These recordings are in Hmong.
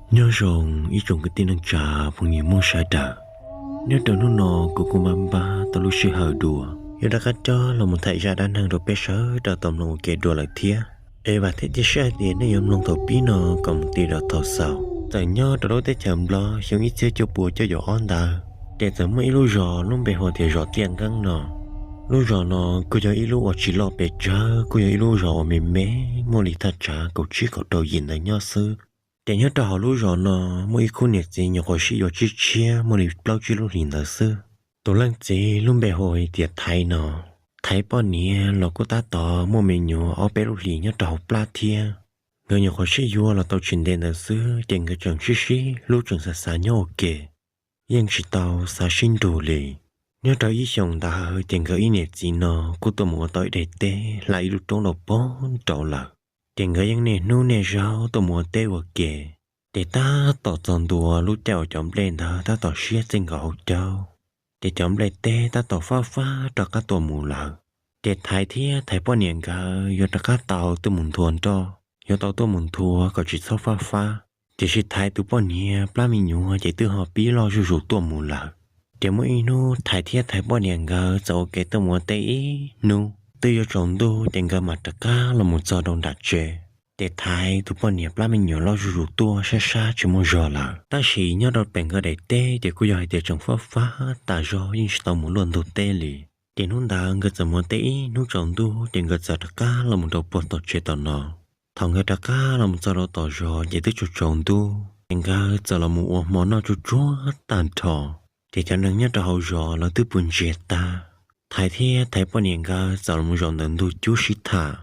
Nyob zoo ib tsoom kwv tij neej tsa phooj ywg Hmoob sawv daws. Nyob rau hnub no kuv kuj mam npaj tau lub sij hawm dua yuav rov qab coj los mus thaij zaj dab neeg rau peb sawv daws tau mloog ua ke dua lawm thiab. Es vam thiab cia siab hais tias nej yuav mloog thaum pib no kom mus ti rau thaum xaus. Txawm nyob rau lub teb chaws Nplog xyoo ib txhiab cuaj puas cuaj caum ob ntawd, ces txawm muaj ib lub zos lub npe hu tias zos Tiaj Nkeeb no. Lub zos no kuj yog ib lub uas tsis loj pes tsawg, kuj yog ib lub zos uas me me, muaj li thaj tsam kaum tsib kaum rau yim ntawd nyob xwb. Ces nyob rau hauv lub zos no muaj ib khub niam txiv nyuam qhuav sib yuav tshiab tshiab muaj li plaub tsib lub hlis ntawd xwb. Tus leej txiv lub npe hu tias Thaiv no. Thaiv poj niam los kuj tab tom muaj me nyuam ob peb lub hlis nyob rau hauv plab thiab. Nkawd nyuam qhuav sib yuav los tau tsis ntev ntawd xwb ces nkawd tseem sib sib hlub tseem xav xav nyob ua ke, yeej tsis tau xav sib nrug li. Nyob rau ib xyoos ntawd ces nkawd ib niam txiv no kuj tuaj mus ua tau ib daim teb hla ib lub roob rau pog nraud lawm. Ces nkawd yeej niaj hnub niaj zaus tuaj mus ua teb ua ke. Ces tab tom txog ntua lub caij uas cov nplej ntawd tab tom siab txij nkaus hauv caug, ces cov nplej teb tab tom fab fab rov qab tuaj mus lawm. Ces Thaiv thiab Thaiv poj niam nkawd yuav rov qab tau tuaj mus nthua nroj, yuav tau tuaj mus nthua kom tsis txhob fab fab. Tiam sis Thaiv tus poj niam plab me nyuam ces twb ho pib loj zuj zus tuaj mus lawm. Ces muaj ib hnub Thaiv thiab Thaiv poj niam nkawd txawm ua ke tuaj mus ua teb ib hnub, twb yuav tsaus ntuj ces nkawd mam rov qab los mus txog rau nram tsev. Ces Thaiv tus poj niam plab me nyuam loj zuj zus tuaj sab sab tsis muaj zog lawm, tab sis nyob rau pem nkawd daim teb ces kuj yog hais tias tseem fab fab tas zog yeej tsis tau mus luaj ntug teb li. Ces hnub ntawd nkawd txawm mus ua teb ib hnub tsaus ntuj ces nkawd txawm rov qab los mus rau puag tom tsev tom no. Thaum nkawd rov qab los mus txog rau tom zos ces twb tsaus tsaus ntuj ces nkawd txawm los mus ua hmo noj tsuj tsuag tag nrho. Ces cov neeg nyob rau hauv zos lawv twb pw ntsiag tag. Thaiv thiab Thaiv poj niam nkawd txawm los mus zaum ntawm ntug cub sib tham.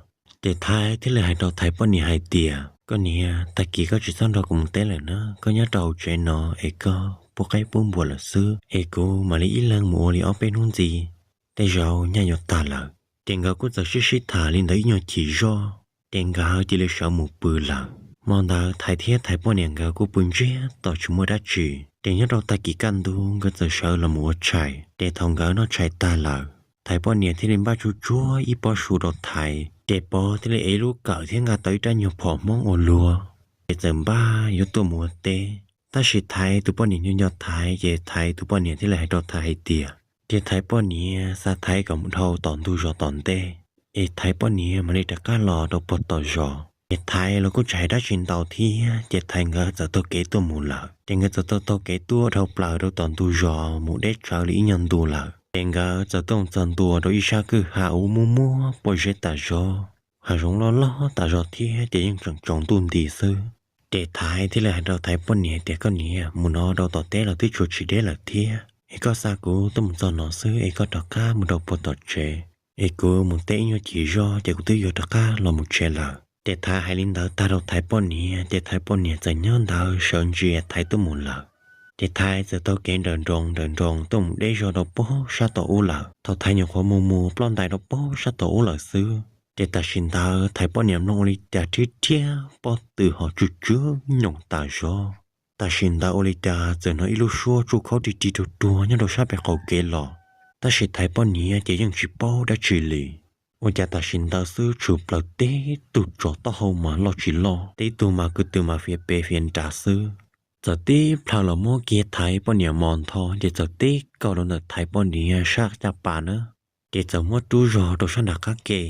Ces Thaiv thiaj li hais rau Thaiv poj niam hais tias, koj niam, tag kis koj tsis txhob nrog kuv mus teb lawm na, koj nyob rau hauv tsev no es koj pub qaib pub npua lawm xwb es kuv mam li ib leeg mus ua li ob peb hnub ntxiv, tej zaum nyaj yuav tag lawm. Ces nkawd kuj txawm sib sib tham li ntawd ib nyuag chim zoj ces nkawd cia li sawv mus pw lawm. Hmo ntawd Thaiv thiab Thaiv poj niam nkawd kuj pw ntsiag to tsis muaj dab tsi. Ces nyob rau tag kis kaj ntug nkawd txawm sawv los mus ua tshais. Ces thaum nkawd noj tshais tag lawm, Thaiv poj niam thiaj li npaj tsuj tsuag ib pob su rau Thaiv. Ces Pov thiaj li ev lub kawm thiab nqa tau ib rab nyuag phom Hmoob ua luag, ces txawm npaj yuav tuaj mus ua teb. Tab sis Thaiv tus poj niam nco nco Thaiv ces Thaiv tus poj niam thiaj li hais rau Thaiv hais tias, cia Thaiv poj niam xa Thaiv kom mus dhau tom ntug zos tom ntej, es Thaiv poj niam mam li rov qab los rau puag tom zos. Ces Thaiv los kuj tsis hais dab tsi ntau thiab ces Thaiv nkawd txawm taug kev tuaj mus lawm. Ces nkawd txawm taug taug kev tuaj dhau plaws rau tom ntug zos mus deb tsawv li ib nyuag ntu lawm. Ces nkawd txawm tuaj mus txog ntua rau ib sab kwj ha uas muaj muaj pob zeb tas zog, hav zoov loj loj tas zog thiab ces yeej tseem tsaus ntuj nti xwb. Ces Thaiv thiaj li hais rau Thaiv poj niam tias, koj niam, mus no rau tom teb los twb tsuas tsis deb lawm thiab, es koj xa kuv tuaj mus txog no xwb es koj rov qab mus rau puag tom tsev, es kuv mus teb ib nyuag chim zog ces kuv twb yuav rov qab los mus tsev lawm. Ces Thaiv hais li ntawd tag rau Thaiv poj niam ces Thaiv poj niam txawm nyob ntawd sawv ntsia Thaiv tuaj mus lawm. Ces Thaiv txawm taug kev nrawm nroos nrawm nroos tuaj mus deb zog rau puag sab tom ub lawm. Thaum Thaiv nyuam qhuav mus mus ploj ntais rau puag sab tom ub lawm xwb, ces tam sim ntawd Thaiv poj niam mloog ua li cas rhiab rhiab pob tw ho tsw tsw nyoos tas zog. Tam sim ntawd ua li cas txawm hnov ib lub suab tsuj khaub rig rig ruag ruag nyob rau sab pem qaum kev los, tab sis Thaiv poj niam ces yeej tsis paub dab tsi li. Ua cas tam sim ntawd xwb tshwm plaws tib tug tsov taub hau mas loj tsis loj, tib tug mas kwv tw mas fiav pes fiav nrad xwb, txawm tib plhaw los muab kiag Thaiv poj niam mos ntho ces txawm tib kaug rau ntawm Thaiv poj niam sab caj pas na, ces txawm muab rub zog rau sab nram qab ke,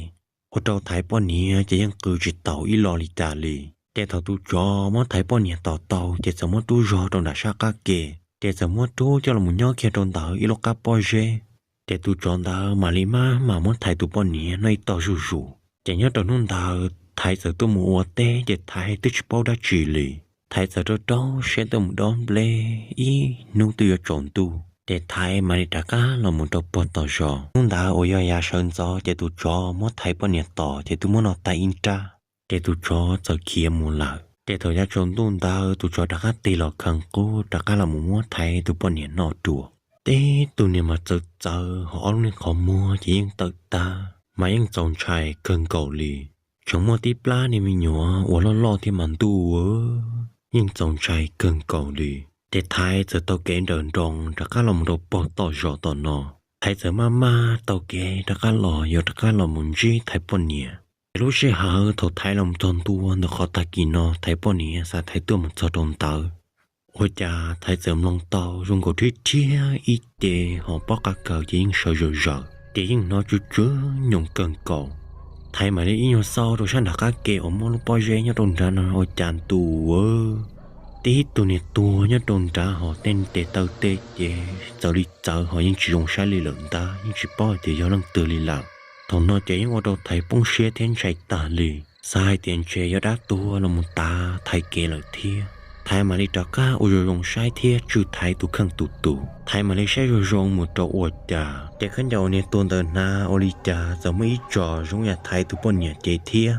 ua rau Thaiv poj niam ces yeej qw tsis taus ib lo li cas li. Ces thaum tus tsov muab Thaiv poj niam tom tau ces txawm muab rub zog rau nram sab qab ke, ces txawm muab rub coj los nyob kiag rau ntawm ib lub qab pob zeb. Ces tus tsov ntawd mam li maj mam muab Thaiv tus poj niam noj ib tog zuj zus. Ces nyob rau hnub ntawd Thaiv txawm tuaj mus ua teb ces Thaiv twb tsis paub dab tsi li. Thaiv txawm rau rau siab tuaj mus dob nplej ib hnub twb yuav tsaus ntuj, ces Thaiv mam li rov qab los mus rau puag tom zos. Hnub ntawd uas yog yav sawv ntxov ces tus tsov muab Thaiv poj niam tom ces twb muab noj tag ib nrab, ces tus tsov txawm khiav mus lawm. Ces thaum yav tsaus ntuj ntawd tus tsov rov qab tig los kheev qub rov qab los mus muab Thaiv tus poj niam noj dua. Tib tug niag mas txawv txawv ho ob lub niag qhov muag ces yeej tawm tag mas yeej txaus ntshai kawg nkaus li. Tseem muaj tib plab niag me nyuam uas loj loj thiab mas ntuj, yeej txaus ntshai kawg nkaus li. Ces Thaiv txawm taug kev nrawm nroos rov qab los mus rau puag tom zos tom no. Thaiv txawm maj maj taug kev rov qab los yuav rov qab los mus ntsib Thaiv poj niam. Ces lub sij hawm thaum Thaiv los txog ntua ntawm qhov tag kis no, Thaiv poj niam xa Thaiv tuaj mus txog rau ntawd, ua cas Thaiv txawm mloog tau zoo nkaus rhiab rhiab ib ce ho pob qa kaws ces yeej sawv zawm zawm, ces yeej hnov tsw tsw nyoos kawg nkaus. Thaiv mam li ib nyuag xauj rau sab nram qab ke uas muaj lub pob zeb nyob rau nrad no ua cas ntuj, tib tug niag tuag nyob rau nrad ho tej tes taw tej ces txawv li txawv ho yeej tsis zoo saib li lawm ntag, yeej tsis paub hais tias yog leej twg li lawm. Thaum no ces yeej ua rau Thaiv poob siab thiab ntshai tag li, xav hais tias ntshe yog dab tuag los mus tav Thaiv kev lawm thiab. Thaiv mam li rov qab ua zoo zoo saib thiab tswj Thaiv tus kheej tus tus. Thaiv mam li saib zoo zoo mus rau ua cas ces khaub ncaws uas niag tuag ntawd hnav ua li cas txawm muaj ib tsos zoo yam Thaiv tus poj niam cev thiab.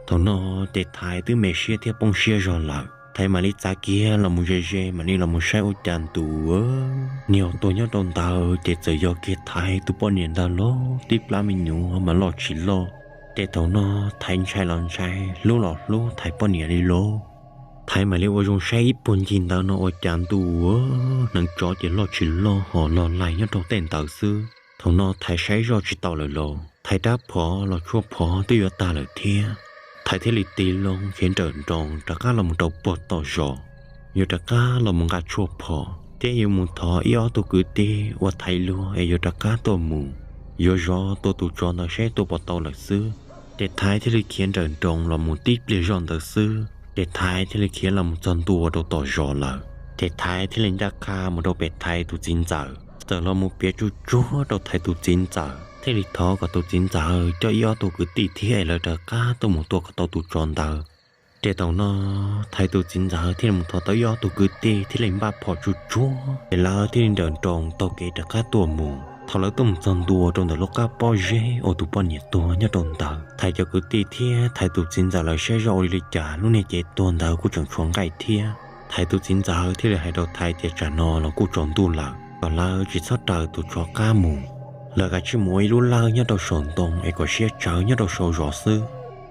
Thaum no ces Thaiv twb me siab thiab poob siab zog lawm, Thaiv mam li txav kiag los mus ze ze mam li los mus saib ua cas ntuj, niag tuag nyob rau ntawd ces txawm yog kiag Thaiv tus poj niam ntag lauj. Tib plab me nyuam mas loj tsis loj. Ces thaum no Thaiv ntshai los ntshai, hlub los hlub Thaiv poj niam li lauj. Thaiv mam li ua zoo saib ib puag ncig ntawd no ua cas ntuj, hneev tsov ces loj tsis loj ho log laig nyob rau tej ntawd xwb. Thaum no Thaiv saib zoj tsis tau lawm los Thaiv rab phom los tshuaj phom twb yuav tag lawm thiab. Thaiv thiaj li tig loo khiav nrawm nroos rov qab los mus rau puag tom zos, yuav rov qab los mus nqa tshuaj phom thiab yuav mus thov ib ob tug kwv tij uas Thaiv luag es yuav rov qab tuaj mus yuav zov tua tus tsov ntawd seb tua puas tau lawm xwb. Ces Thaiv thiaj li khiav nrawm nroos los mus tib pliag zoj ntawd xwb ces Thaiv thiaj li khiav los mus txog ntua rau tom zos lawm. Ces Thaiv thiaj li ncaj qha mus rau pem Thaiv tus txiv ntxawm, txawm los mus piav tsuj tsuag rau Thaiv tus txiv ntxawm thiaj li thov kom tus txiv ntxawm coj ib ob tug kwv tij thiab es lawv rov qab tuaj mus tua kom tau tus tsov ntawd. Ces thaum no Thaiv tus txiv ntxawm thiaj li mus thov tau ib ob tug kwv tij thiaj li npaj phom tsuj tsuag ces lawv thiaj li nrawm nroos taug kev rov qab tuaj mus. Thaum lawv tuaj mus txog ntua rau ntawm lub qab pob zeb uas tus poj niam tuag nyob rau ntawd, Thaiv cov kwv tij thiab Thaiv tus txiv ntxawm lawv saib zoj ua li cas lub niag cev tuag ntawd kuj tseem tshuav nqaij thiab. Thaiv tus txiv ntxawm thiaj li hais rau Thaiv tias tsam no los kuj tsaus ntuj lawm, kom lawv tsis txhob raws tus tsov qab mus, lawv kav tsij mus ua ib lub lawj nyob rau saum ntoo es kom siab tsawv nyob rau saum zos xwb.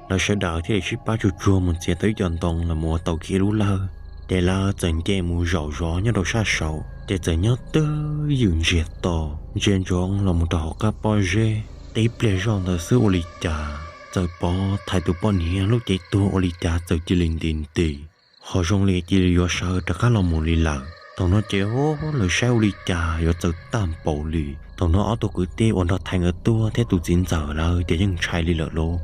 Lawv sawv daws thiaj li sib pab tsuj tsuag mus txiav tau ib co ntoo los mus ua tau kiag ib lub lawj. Ces lawv txawm nce mus zaum zov nyob rau sab saud ces txawm nyob twj ywm ntsiag to, ntsia ntsoov los mus rau hauv qab pob zeb. Tib pliag zoj ntawd xwb ua li cas txawm pom Thaiv tus poj niam lub cev tuag ua li cas txawm cia li nti nti, ho zoo li cia li yuav sawv rov qab los mus li lawm. Thaum no ces lawv saib ua li cas yuav txawv tag npaum li. Thaum no ob tug kwv tij uas nrog Thaiv nkawd tuaj thiab tus txiv ntxawm lawv ces yeej ntshai li lawm lauj,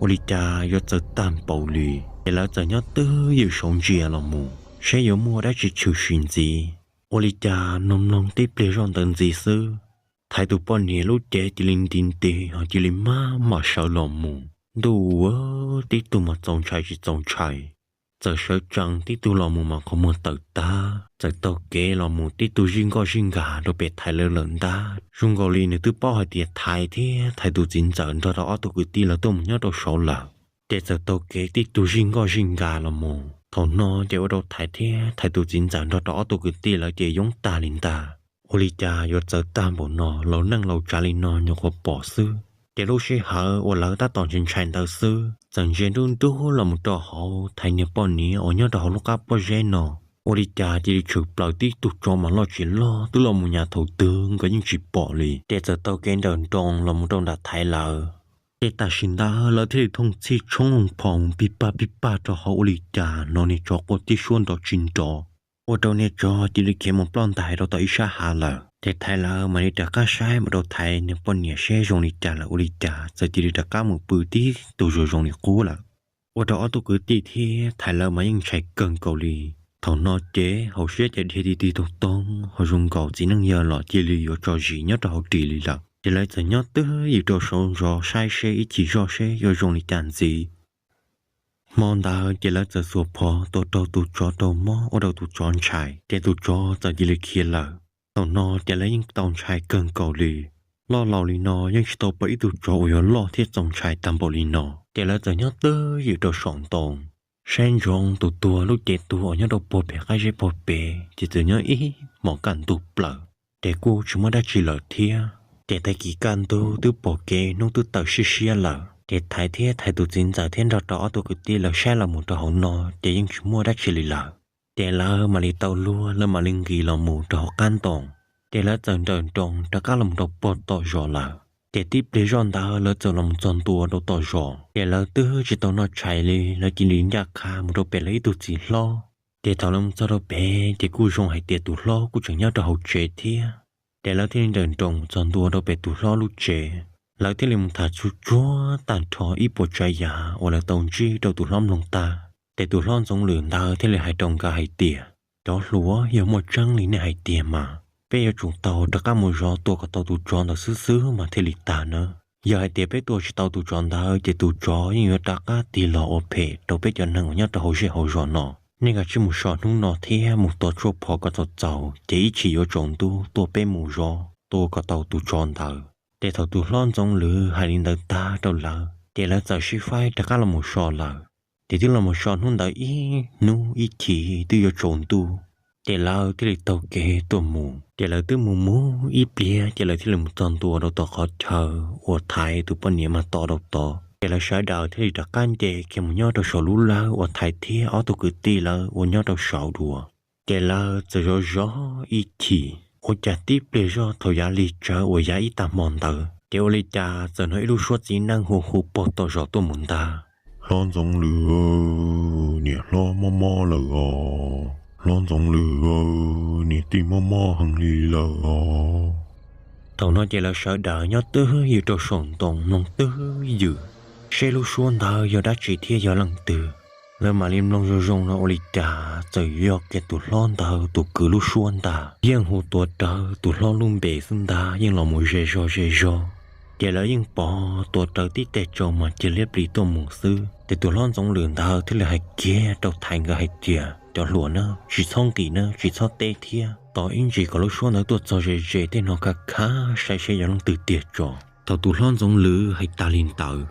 ua li cas yuav txawv tag npaum li. Ces lawv txawm nyob twj ywm saud ntsia los mus saib yuav muaj dab tsi tshwm sim ntxiv. Ua li cas mloog mloog tib pliag zoj ntawd ntxiv xwb, Thaiv tus poj niam lub cev cia li nti nti ho cia li maj mam sawv los mus. Ntuj, tib tug mas txaus ntshai tsis txaus ntshai, txawm sawv tsees tib tug los mus mas qhov muag tawm tag, txawm taug kev los mus tib tug zij nkoj zij nkag rau pem Thaiv lawv lawm ntag. Zoo nkaus li nws twb paub hais tias Thaiv thiab Thaiv tus txiv ntxawm nrog rau ob tug kwv tij lawv tuaj mus nyob rau saud lawm. Ces txawm taug kev tib tug zij nkoj zij nkag los mus. Thaum no ces ua rau Thaiv thiab Thaiv tus txiv ntxawm nrog rau ob tug kwv tij lawv ces yoob tag li ntag. Ua li cas yuav txawv tag npaum no, laus neej laus tsav li no nyuam qhuav pom xwb. Ces lub sij hawm uas lawv tab tom ntshai ntshai ntawd xwb, txawm ntsia nruab nruab los mus rau hauv Thaiv niag poj niam uas nyob rau hauv lub qab pob zeb no, ua li cas cia li tshwm plaws tib tug tsov mas loj tsis loj twb los mus nyas thaum twg nkawd yeej tsis pom li. Ces txawm taug kev nrawm nroos los mus rau nram Thaiv lawv. Ces tam sim ntawd lawv thiaj li thooj txhij tshoob looj phoos pig pag pig pag rau hauv, ua li cas hnov niag tsov quaj tib suab nrov tsis nrov, ua rau niag tsov cia li khiav mus ploj ntais rau tom ib sab hav lawm. Ces Thaiv lawv mam li rov qab saib mus rau Thaiv niag poj niam seb zoo li cas lawm, ua li cas txawm cia li rov qab mus pw tib tug zoo zoo li qub lawm. Ua rau ob tug kwv tij thiab Thaiv lawv mas yeej ntshai kawg nkaus li. Thaum no ces hauv siab ces dhia ti ti toog toog, ho zoo nkaus txiv neej yawg los cia li yuav tso zis nyob rau hauv ris li lawm. Ces lawv txawm nyob twj ywm rau saud zov saib seb ib chim zoj seb yuav zoo li cas ntxiv. Hmo ntawd ces lawv txawm xuas phom tua raug tus tsov raug mob ua rau tus tsov ntshai, ces tus tsov txawm cia li khiav lawm. Thaum no ces lawv yeej tau ntshai kawg nkaus li. Loj laus li no yeej tsis tau pom ib tug tsov uas yuav loj thiab txaus ntshai tag npaum li no. Ces lawv txawm nyob twj ywm rau saum ntoo, saib ntsoov tus tuag lub cev tuag uas nyob rau puag pem qab zeb puag pem, ces txawm nyob ib hmos kaj ntug plaws, ces kuj tsis muaj dab tsi lawm thiab. Ces tag kis kaj ntug twb pom kev hnub twb tawm siab siab lawm, ces Thaiv thiab Thaiv tus txiv ntxawm thiab nrog rau ob tug kwv tij lawv saib los mus rau hauv no ces yeej tsis muaj dab tsi li lawm. Ces lawv mam li tau luag, lawv mam li nqis los mus rau hauv qab ntoo, ces lawv txawm nrawm nroos rov qab los mus rau puag tom zos lawm. Ces tib pliag zoj ntawd lawv txawm los txog ntua rau tom zos, ces lawv twb tsis tau noj tshais li, lawv cia li ncaj qha mus rau pem lawv ib tug txiv hlob. Ces thaum lawv mus txog rau pem ces kuj zoo hais tias tus hlob kuj tseem nyob rau hauv tsev thiab. Ces lawv thiaj li nrawm nroos txog ntua rau pem tus hlob lub tsev, lawv thiaj li mus tham tsuj tsuag tag nrho ib puas tsav yam uas lawv tau ntsib rau tus hlob mloog tag. Ces tus hlob Ntxoov Lwm ntawd thiaj li hais rau nkawd hais tias, Cov hluas, yog muaj tseeb li nej hais tiag mas peb yuav tsum tau rov qab mus zov tua kom tau tus tsov ntawd xwb xwb mas thiaj li tag nawb. Yog hais tias peb tua tsis tau tus tsov ntawd ces tus tsov yeej yuav rov qab tig los ua phem rau peb cov neeg uas nyob rau hauv zej hauv zos no. Nej kav tsij mus so hnub no thiab mus tua tshuaj phom kom txaus txaus, ces ib chim yuav tsaus ntuj tuaj peb mus zov tua kom tau tus tsov ntawd. Ces thaum tus hlob Ntxoov Lwm hais li ntawd tag rau lawv, ces lawv txawm sib faib rov qab los mus so lawm. Ces twb los mus so hnub ntawd ib hnub ib chim twb yuav tsaus ntuj, ces lawv thiaj li taug kev tuaj mus. Ces lawv twb mus mus ib pliag, ces lawv thiaj li mus txog ntua rau tom qhov chaw uas Thaiv tus poj niam mas to rau tod. Ces lawv sawv daws thiaj li rov qab nce kiag mus nyob rau saum lub lawj uas Thaiv thiab ob tug kwv tij lawv ua nyob rau saud dua. Ces lawv txawm zov zov ib chim, ua cas tib pliag zoj thaum yav lig tsawv uas yav ib tag hmo ntawd, ces ua li cas txawm hnov ib lub suab txiv neej hu hu puag tom zos tuaj mus ntag, Hlob Ntxoov Lwm, niam hlob mob mob lawm os. Hlob Ntxoov Lwm, niam tij mob mob heev li lawm os. Thaum no ces lawv sawv daws nyob twj ywm rau saum ntoo mloog twj ywm seb lub suab ntawd yog dab tsi thiab yog leej twg. Lawv mam li mloog zoo zoo no ua li cas txawm yog kiag tus hlob ntawd tus kwv lub suab ntag, yeej hu tuav rawv tus hlob lub npe xwb ntag, yeej los mus ze zog ze zog. Ces lawv yeej pom tuav rawv tib teg tsau mas cia liab plis tuaj mus xwb. Ces tus hlob Ntxoov Lwm ntawd thiaj li hais kiag rau Thaiv nkawd hais tias, Cov hluas na, tsis txhob nqis na, tsis txhob teb thiab, tos ib ntsis kom lub suab ntawd tuaj txog ze ze tej no khav khav saib seb yog leej twg tiag tso. Thaum tus hlob Ntxoov Lwm hais tas li ntawd,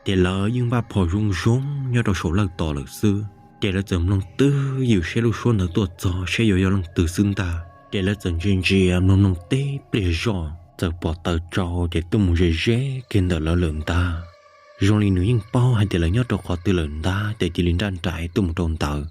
ces lawv yeej npaj phom zoo zoo nyob rau saum lawj tos lawm xwb. Ces lawv txawm mloog twj ywm seb lub suab ntawd tuaj txog seb yuav yog leej twg xwb ntag. Ces lawv txawm ntsia ntsia mloog mloog tib pliag zoj txawm pom taws tsau ces tuaj mus ze ze kiag ntawm lawv lawm ntag. Zoo li nws yeej paub hais tias lawv nyob rau qhov twg lawm ntag, ces cia li nraj nraim tuaj mus rau ntawd.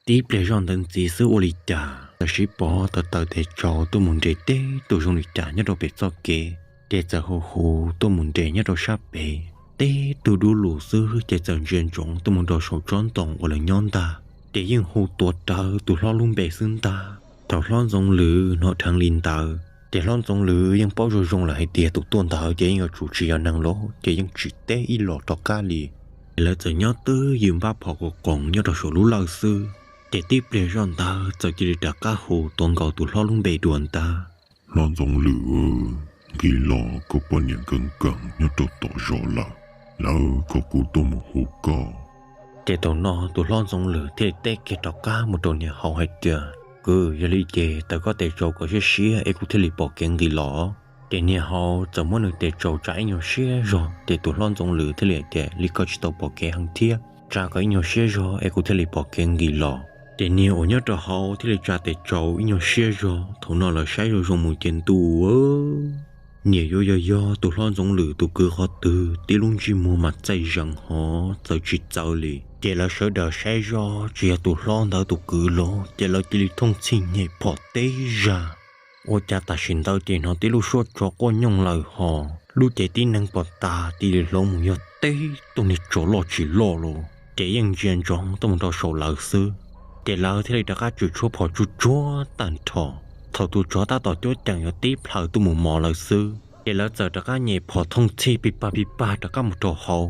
Tib pliag zoj ntawd ntxiv xwb ua li cas txawm sib pom taws taws tes tsau tuaj mus nres teb tus zoo li cas nyob rau pem txoj kev, ces txawm hu hu tuaj mus nres nyob rau sab pem. Teb tug dub lug xwb ces txawm ntsia ntsoov tuaj mus rau saum tsob ntoo uas lawv nyob ntag, ces yeej hu tuav rawv tus hlob lub npe xwb ntag. Thaum hlob Ntxoov Lwm hnov dheev li ntawd, ces hlob Ntxoov Lwm yeej paub zoo zoo lawm hais tias tus tuaj ntawd ces yeej yuav tsum tsis yog neeg lawm, ces yeej tsis teb ib los rov qab li. Ces lawv txawm nyob twj ywm npaj phom kom qoos nyob rau saum lub lawj xwb, ces tib pliag zoj ntawd txawm cia li rov qab hu tuav nkaus tus hlob lub npe dua ntag. Hlob Ntxoov Lwm, nqis los, koj poj niam nkees nkees nyob rau tom zos lawm, lawv kom kuv tuaj mus hu koj. Ces thaum no tus hlob Ntxoov Lwm thiaj li teb kiag rov qab mus rau niag hauv hais tias, Kwv, yog li ces taws koj tes tsau kom siab siab es kuv thiaj li pom kev nqis los. Ces niag hauv txawm muab nws tes tsau tsa ib nyuag siab zog, ces tus hlob Ntxoov Lwm thiaj li hais tias, Li koj tsis tau pom kev heev thiab, tsa kom ib nyuag siab zog es kuv thiaj li pom kev nqis los. Ces niag uas nyob rau hauv thiaj li tsa tes tsau ib nyuag siab zog. Thaum no lawv saib zoo zoo mus ces ntuj, niam yuav yog yog tus hlob Ntxoov Lwm tus kwv qhov twg, tib lub ntsej muag mas txaij zees hov txawv tsis txawv li. Ces lawv sawv daws saib zoj tsis yog tus hlob ntawd tus kwv los, ces lawv cia li thooj txhij nyem phom teb zag. Ua cas tam sim ntawd ces hnov tib lub suab tsov quaj nyooj lawm hos lub cev tib neeg pom tas cia li hloov mus yog tib tug niag tsov loj tsis loj los, ces yeej ntsia ntsoov tuaj mus rau saum lawv xwb. Ces lawv thiaj li rov qab tsom tshuaj phom tsuj tsuag tag nrho. Thaum tus tsov tab tom cuab ceem yuav tib plhaw tuaj mus mos lawv xwb, ces lawv txawm rov qab nyem phom thooj txhij pig pag pig pag rov qab mus rau hauv.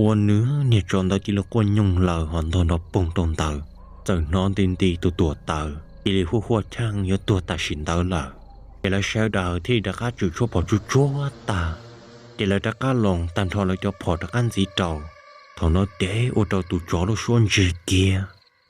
Ua nws niag tsov ntawd cia li quaj nyooj lawm hos ntog nrov poog rau ntawd. Txawm hnov nti nti tus tuam taws cia li huaj huaj cheej yuav tuag tam sim ntawd lawm. Ces lawv sawv daws thiaj li rov qab tsom tshuaj phom tsuj tsuag tag, ces lawv rov qab loos tag nrho lawv cov phom rov qab ntxiv rau. Thaum no ces ua rau tus tsov lub suab ntsiag kiag,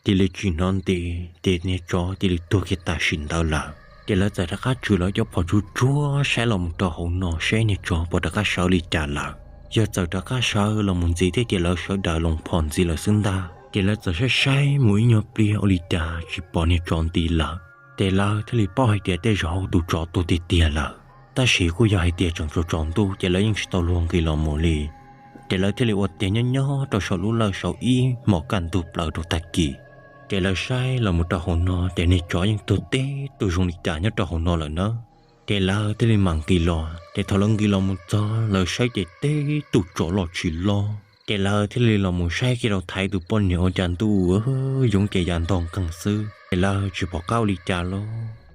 cia li tsis hnov nti, ces niag tsov cia li tuag kiag tam sim ntawd lawm. Ces lawv txawm rov qab tsom lawv cov phom tsuj tsuag saib los mus rau hauv no seb niag tsov puas rov qab sawv li cas lawm. Yog txawm rov qab sawv los mus ntxiv thiab ces lawv sawv daws loos phom ntxiv lawm xwb ntag. Ces lawv txawm saib saib mus ib nyuag pliag ua li cas tsis pom niag tsov nti lawm, ces lawv thiaj li paub hais tias tej zaum tus tsov tuag tiag tiag lawm. Tab sis kuj yog hais tias tseem tsaus tsaus ntuj ces lawv yeej tsis tau luag nqis los mus li. Ces lawv thiaj li ua tiag nyob nyob rau saum lub lawj saum ib hmos kaj ntug plaws rau tag kis. Ces lawv saib los mus rau hauv no ces niag tsov yeej tuag tib tug zoo li cas nyob rau hauv no lawm na. Ces lawv thiaj li mam nqis los, ces thaum lawv nqis los mus txog lawv saib ces teb tus tsov los tsis loj. Ces lawv thiaj li los mus saib kiag rau Thaiv tus poj niam ua cas ntuj yoov ces yav ntog nkeeg xwb, ces lawv tsis pom qab ua li cas lauj,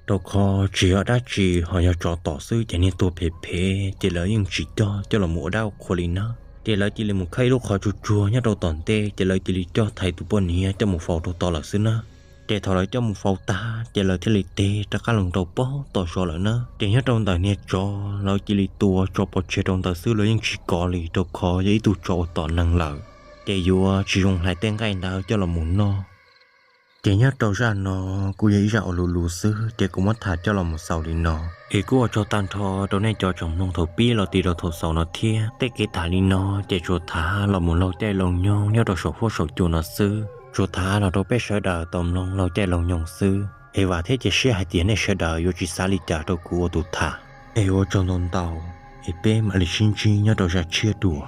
rau qhov tsis yog dab tsi ho yog tsov tom xwb ces niag tuag phem phem ces lawv yeej tsis coj coj los mus ua dab ua qhua li na. Ces lawv cia li mus khawb ib lub qhov tsuag tsuag nyob rau tom ntej ces lawv cia li coj Thaiv tus poj niam coj mus faus rau tod lawm xwb na. Ces thaum lawv coj mus faus tag ces lawv thiaj li teg rov qab los rau pem tom zos lawm na. Ces nyob rau ntawm niag tsov lawv cia li tua tso pov tseg rau ntawd xwb, lawv yeej tsis kov li rau qhov yog ib tug tsov uas tom neeg lawm, ces yuav tsis zoo hlais tej nqaij ntawd coj los mus noj. Ces nyob rau zaj no kuj yog ib zaj uas luv luv xwb, ces kuv muab tham coj los mus xaus li no. Es kuj ua tsaug tag nrho rau nej cov tsoom mloog thaum pib los txog rau thaum xaus no thiab. Tej kev tham li no ces tsuas tham los mus laug caij laug nyoog nyob rau saum huab saum cua no xwb, tsuas tham los rau peb sawv daws tau mloog laug caij laug nyoog xwb. Es vam thiab cia siab hais tias nej sawv daws yuav tsis xav li cas rau kuv ua tus tham. Es ua tsaug ntau ntau, es peb mam li sib ntsib nyob rau zaj tshiab dua.